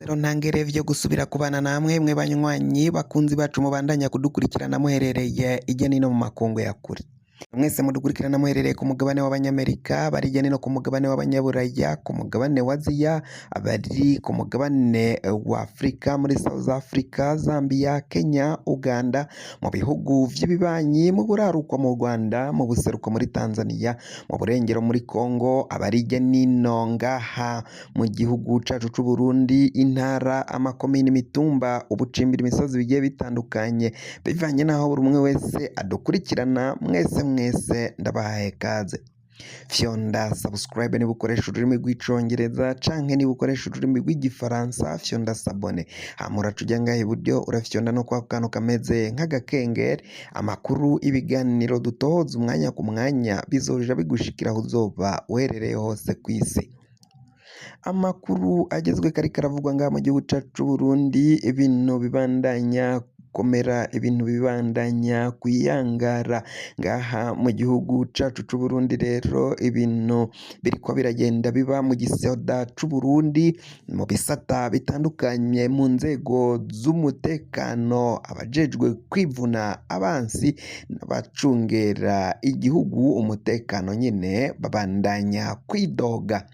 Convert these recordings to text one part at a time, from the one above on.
Rero ntangere vyo gusubira kubana namwe mwe banywanyi bakunzi bacu mubandanya kudukurikirana muherereye irya nino mu makungu ya kure. Mwese mudukurikirana muherereye ku mugabane w'Abanyamerika, bari hirya no ku mugabane w'Abanyaburaya, ku mugabane wa Aziya, abari ku mugabane wa Afurika muri South Africa, Zambia, Kenya, Uganda, mu bihugu vy'ibibanyi, mu buraruko mu Rwanda, mu buseruko muri Tanzania, mu burengero muri Congo, abari hirya nino ngaha mu gihugu cacu c'Uburundi, intara, amakomine, imitumba, ubucimbira, imisozi bigiye bitandukanye, bivanye n'aho buri umwe wese adukurikirana, mwese mwese ndabahaye kaze. Fyonda subscribe niba ukoresha ururimi rw'Icongereza canke niba ukoresha ururimi rw'Igifaransa, fyonda s'abonner. Hama uraca uja ngaha iburyo, urafyonda no kwa kantu kameze nk'agakengeri. Amakuru, ibiganiro dutohoza umwanya ku mwanya bizoja bigushikira aho uzoba uherereye hose kw'isi. Amakuru agezweko ariko aravugwa ngaha mu gihugu cacu c'Uburundi, ibintu bibandanya gukomera, ibintu bibandanya kwiyangara ngaha mu gihugu cacu c'Uburundi. Rero ibintu biriko biragenda biba mu gisoda c'Uburundi, mu bisata bitandukanye, mu nzego z'umutekano, abajejwe kwivuna abansi n'abacungera igihugu umutekano nyene babandanya kwidoga.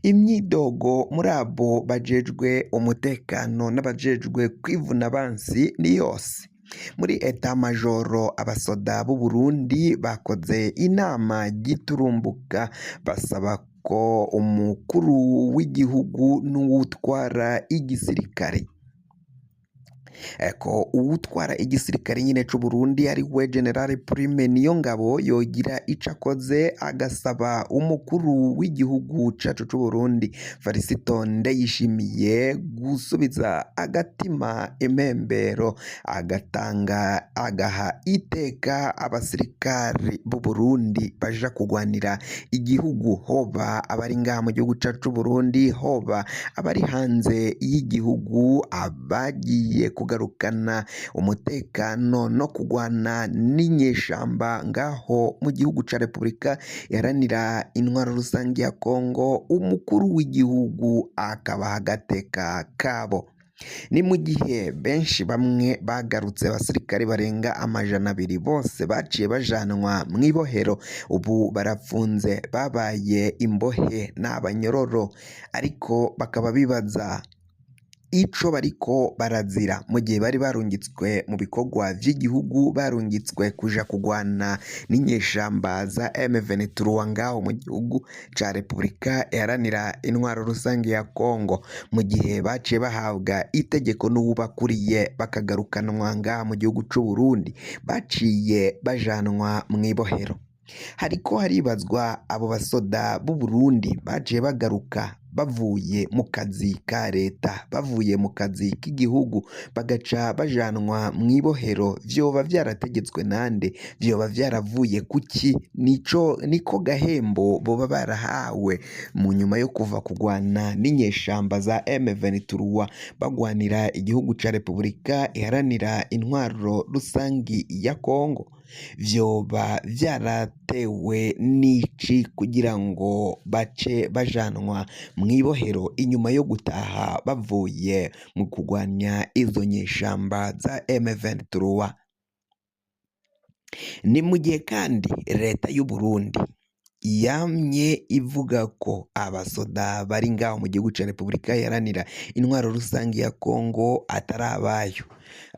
Imyidogo muri abo bajejwe umutekano n'abajejwe kwivuna abansi ni yose. Muri état major, abasoda b'u Burundi bakoze inama giturumbuka, basaba ko umukuru w'igihugu n'uwutwara igisirikare, ko uwutwara igisirikare nyine c'u Burundi, ari we General Prime Niyongabo, yogira ico akoze, agasaba umukuru w'igihugu cacu c'u Burundi Varisito Ndayishimiye gusubiza agatima impembero, agatanga, agaha iteka abasirikari b'u Burundi baja kugwanira igihugu, hoba abari ngaha mu gihugu cacu c'u Burundi, hoba abari hanze y'igihugu, abagiye kugarukana umutekano no kugwana n'inyeshamba ngaho mu gihugu ca Repubulika Iharanira Intwaro Rusange ya Kongo, umukuru w'igihugu akabaha agateka kabo. Ni mu gihe benshi, bamwe bagarutse, abasirikare barenga 200 bose baciye bajanwa mw'ibohero, ubu barapfunze, babaye imbohe n'abanyororo, ariko bakaba bibaza ico bariko barazira mu gihe bari barungitswe mu bikorwa vy'igihugu, barungitswe kuja kugwana n'inyeshamba za M23 ngaho mu gihugu ca Repubulika Iharanira Intwaro Rusange ya Kongo, mu gihe baciye bahabwa itegeko n'uwubakuriye bakagarukanwa ngaha mu gihugu c'u Burundi, baciye bajanwa mw'ibohero. Hariko haribazwa abo basoda b'u Burundi baciye bagaruka bavuye mu kazi ka leta, bavuye mu kazi k'igihugu, bagaca bajanwa mw'ibohero, vyoba vyarategetswe nande? Vyoba vyaravuye kuki? Nico niko gahembo boba barahawe mu nyuma yo kuva kugwana n'inyeshamba za M23, bagwanira igihugu ca Repubulika Iharanira Intwaro Rusangi ya Kongo? Vyoba vyaratewe n'iki kugira ngo bace bajanwa mw'ibohero inyuma yo gutaha bavuye mu kugwanya izo nyeshamba za M23? Ni mu gihe kandi leta y'u Burundi yamye ivuga ko abasoda bari ngaho mu gihugu ca Repubulika Iharanira Intwaro Rusange ya Kongo atari abayo,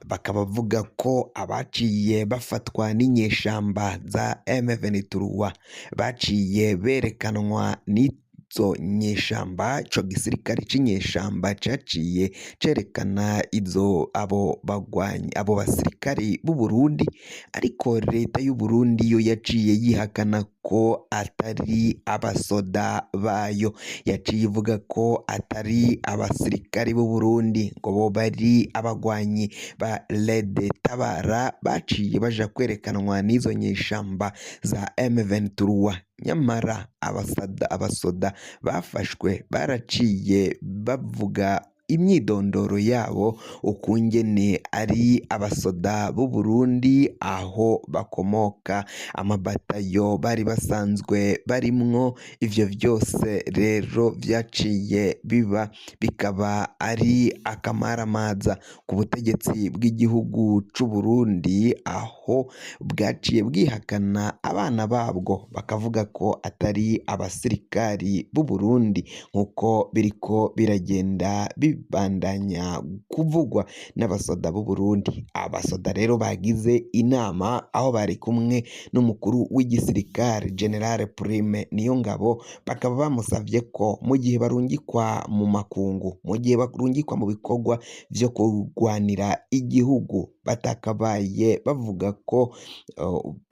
bakaba bavuga ko abaciye bafatwa n'inyeshamba za M23 baciye berekanwa n'izo nyeshamba, ico gisirikare c'inyeshamba caciye cerekana izo abo bagwanyi, abo basirikari b'u Burundi. Ariko leta y'u Burundi yo yaciye yihakana ko atari abasoda bayo, yaciye ivuga ko atari abasirikari b'u Burundi, ngo bo bari abagwanyi ba Red Tabara baciye baja kwerekanwa n'izo nyeshamba za M23. Nyamara abasoda bafashwe baraciye bavuga. imyidondoro yabo ukungene ari abasoda b'u Burundi aho bakomoka, amabatayo bari basanzwe barimwo, ivyo vyose rero vyaciye biba bikaba ari akamaramaza ku butegetsi bw'igihugu c'u Burundi, aho bwaciye bwihakana abana babwo bakavuga ko atari abasirikari b'u Burundi nk'uko biriko biragenda bibandanya kuvugwa n'abasoda b'u Burundi. Abasoda rero bagize inama aho bari kumwe n'umukuru w'igisirikare General Prime Niyongabo, bakaba bamusavye ko mu gihe barungikwa mu makungu, mu gihe barungikwa mu bikorwa vyo kurwanira igihugu, batakabaye bavuga ko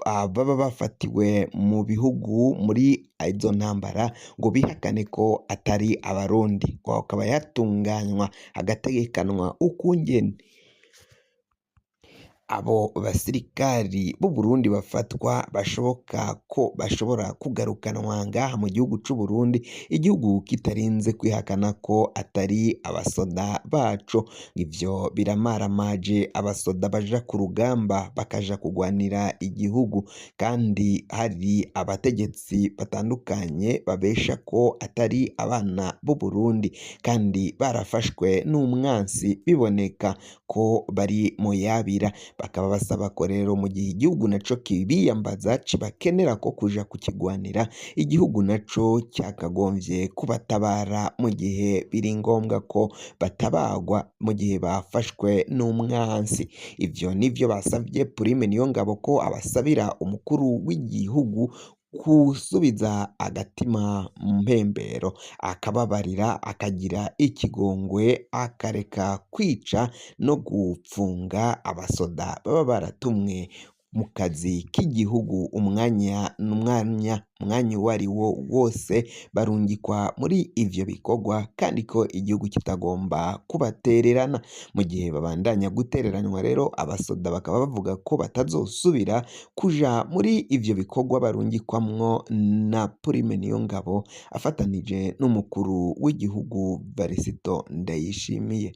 baba bafatiwe mu bihugu muri izo ntambara ngo bihakane ko atari abarundi, ngo hakaba yatunganywa hagategekanwa ukungene abo basirikari b'u Burundi bafatwa bashoboka ko bashobora kugarukanwa ngaha mu gihugu c'u Burundi, igihugu kitarinze kwihakana ko atari abasoda baco. Ivyo biramaramaje abasoda baja ku rugamba bakaja kugwanira igihugu, kandi hari abategetsi batandukanye babesha ko atari abana b'u Burundi, kandi barafashwe n'umwansi biboneka ko bari mu yabira. Bakaba basaba ko rero mu gihe igihugu naco kibiyambaza kibakenera ko kuja kukigwanira, igihugu naco cyakagombye kubatabara mu gihe biri ngombwa ko batabagwa mu gihe bafashwe n'umwansi. Ivyo nivyo basavye Prime Niyongabo ko abasabira umukuru w'igihugu gusubiza agatima mu mpembero, akababarira, akagira ikigongwe, akareka kwica no gupfunga abasoda baba baratumwe mu kazi k'igihugu umwanya n'umwanya, umwanya uwo ari wo wose barungikwa muri ivyo bikorwa, kandi ko igihugu kitagomba kubatererana. Mu gihe babandanya gutereranwa rero, abasoda bakaba bavuga ko batazosubira kuja muri ivyo bikorwa barungikwamwo na Prime Niyongabo afatanije n'umukuru w'igihugu Varisito Ndayishimiye.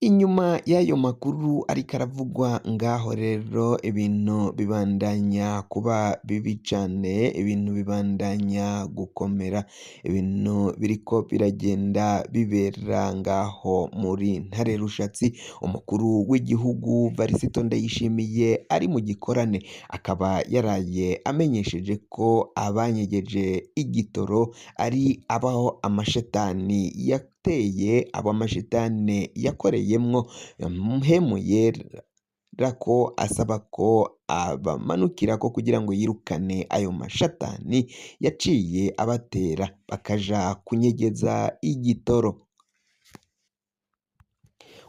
Inyuma y'ayo makuru ariko aravugwa ngaho rero, ibintu bibandanya kuba bibi cane, ibintu bibandanya gukomera, ibintu biriko biragenda bibera ngaho muri Ntare Rushatsi. Umukuru w'igihugu Varisito Ndayishimiye ari mu gikorane, akaba yaraye amenyesheje ko abanyegeje igitoro ari abaho amashetani yateye, abo amashetani yakoreyemwo mpemu yera, ko asaba ko abamanukirako kugira ngo yirukane ayo mashatani yaciye abatera bakaja kunyegeza igitoro.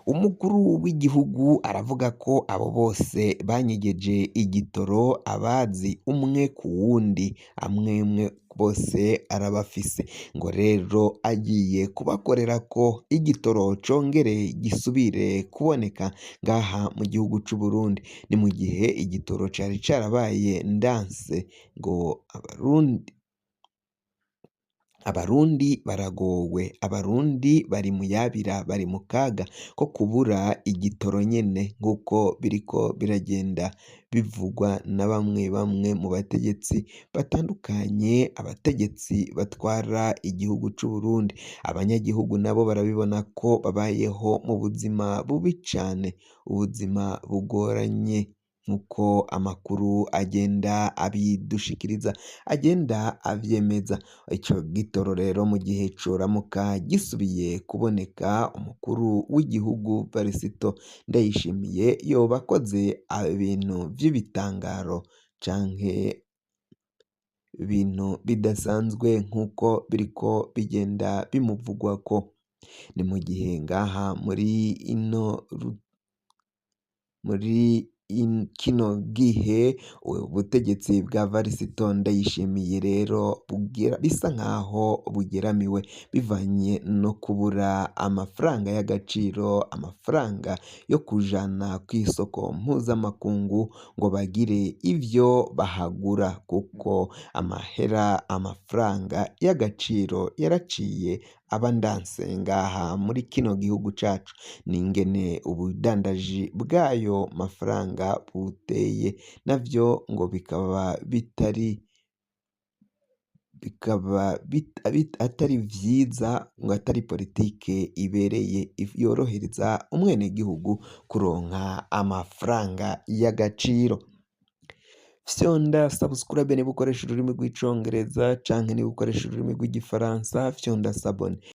Umukuru w'igihugu aravuga ko abo bose banyegeje igitoro abazi umwe ku wundi, amwemwe bose arabafise, ngo rero agiye kubakorera ko igitoro congere gisubire kuboneka ngaha mu gihugu c'u Burundi. Ni mu gihe igitoro cari carabaye ndanse, ngo Abarundi baragowe, abarundi bari mu yabira, bari mu kaga ko kubura igitoro nyene nk'uko biriko biragenda bivugwa na bamwe bamwe mu bategetsi batandukanye, abategetsi batwara igihugu c'u Burundi. Abanyagihugu nabo barabibona ko babayeho mu buzima bubi cane, ubuzima bugoranye nk'uko amakuru agenda abidushikiriza, agenda avyemeza. Ico gitoro rero mu gihe coramuka gisubiye kuboneka, umukuru w'igihugu Varisito Ndayishimiye yoba akoze ibintu vy'ibitangaro canke ibintu bidasanzwe nk'uko biriko bigenda bimuvugwako. Ni mu gihe ngaha muri ino muri kino gihe ubutegetsi bwa Varisito Ndayishimiye rero bisa nkaho bugeramiwe bivanye no kubura amafaranga y'agaciro, amafaranga yo kujana kw'isoko mpuzamakungu ngo bagire ivyo bahagura, kuko amahera, amafaranga y'agaciro yaraciye aba ndanse ngaha muri kino gihugu cacu, n'ingene ubudandaji bw'ayo mafaranga buteye, navyo ngo bikaba bitari bikaba atari vyiza, ngo atari politike ibereye yorohereza umwenegihugu kuronka amafaranga y'agaciro. Fyonda subscribe niba ukoresha ururimi rw'Icongereza, canke niba ukoresha ururimi rw'Igifaransa fyonda s'abonner.